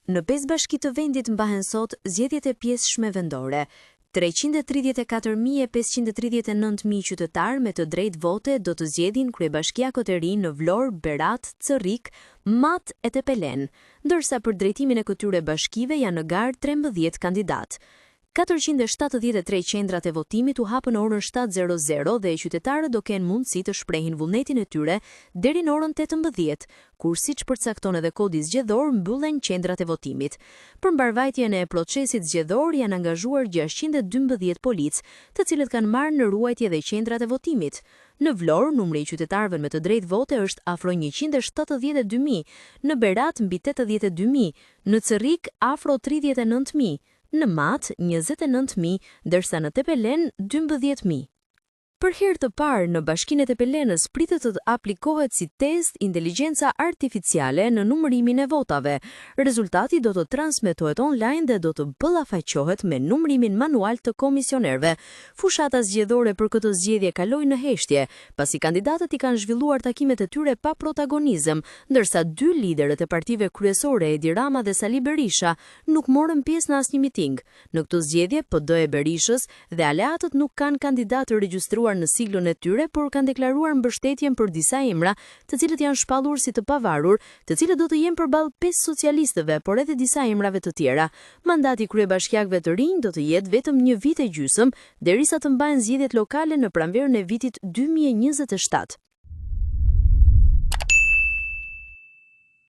Në pesë bashki të vendit mbahen sot zgjedhjet e pjesshme vendore. 334 539 mijë qytetarë me të drejtë vote do të zgjedhin kryebashkiakët e rinj në Vlorë, Berat, Cërrik, Mat e Tepelenë, ndërsa për drejtimin e këtyre bashkive janë në garë 13 kandidatë. 473 qendrat e votimit u hapën në orën 7:00 dhe qytetarët do kenë mundësi të shprehin vullnetin e tyre deri në orën 18, kur siç përcakton edhe kodi zgjedhor mbyllen qendrat e votimit. Për mbarëvajtjen e procesit zgjedhor janë angazhuar 612 policë, të cilët kanë marrë në ruajtje dhe qendrat e votimit. Në Vlorë, numri i qytetarëve me të drejtë vote është afro 172.000, në Berat mbi 82.000, në Cërrik afro 39.000, në Mat 29.000, ndërsa në Tepelenë 12.000. Për herë të parë në Bashkinë e Tepelenës pritet të aplikohet si test inteligjenca artificiale në numërimin e votave. Rezultati do të transmetohet online dhe do të ballafaqohet me numërimin manual të komisionerëve. Fushata zgjedhore për këtë zgjedhje kaloi në heshtje, pasi kandidatët i kanë zhvilluar takimet e tyre pa protagonizëm, ndërsa dy liderët e partive kryesore Edi Rama dhe Sali Berisha nuk morën pjesë në asnjë miting. Në këtë zgjedhje, PD e Berishës dhe aleatët nuk kanë kandidatë të regjistruar në siglën e tyre, por kanë deklaruar mbështetjen për disa emra, të cilët janë shpallur si të pavarur, të cilët do të jenë përballë pesë socialistëve, por edhe disa emrave të tjera. Mandati i kryebashkiakëve të rinj do të jetë vetëm një vit e gjysmë, derisa të mbahen zgjedhjet lokale në pranverën e vitit 2027.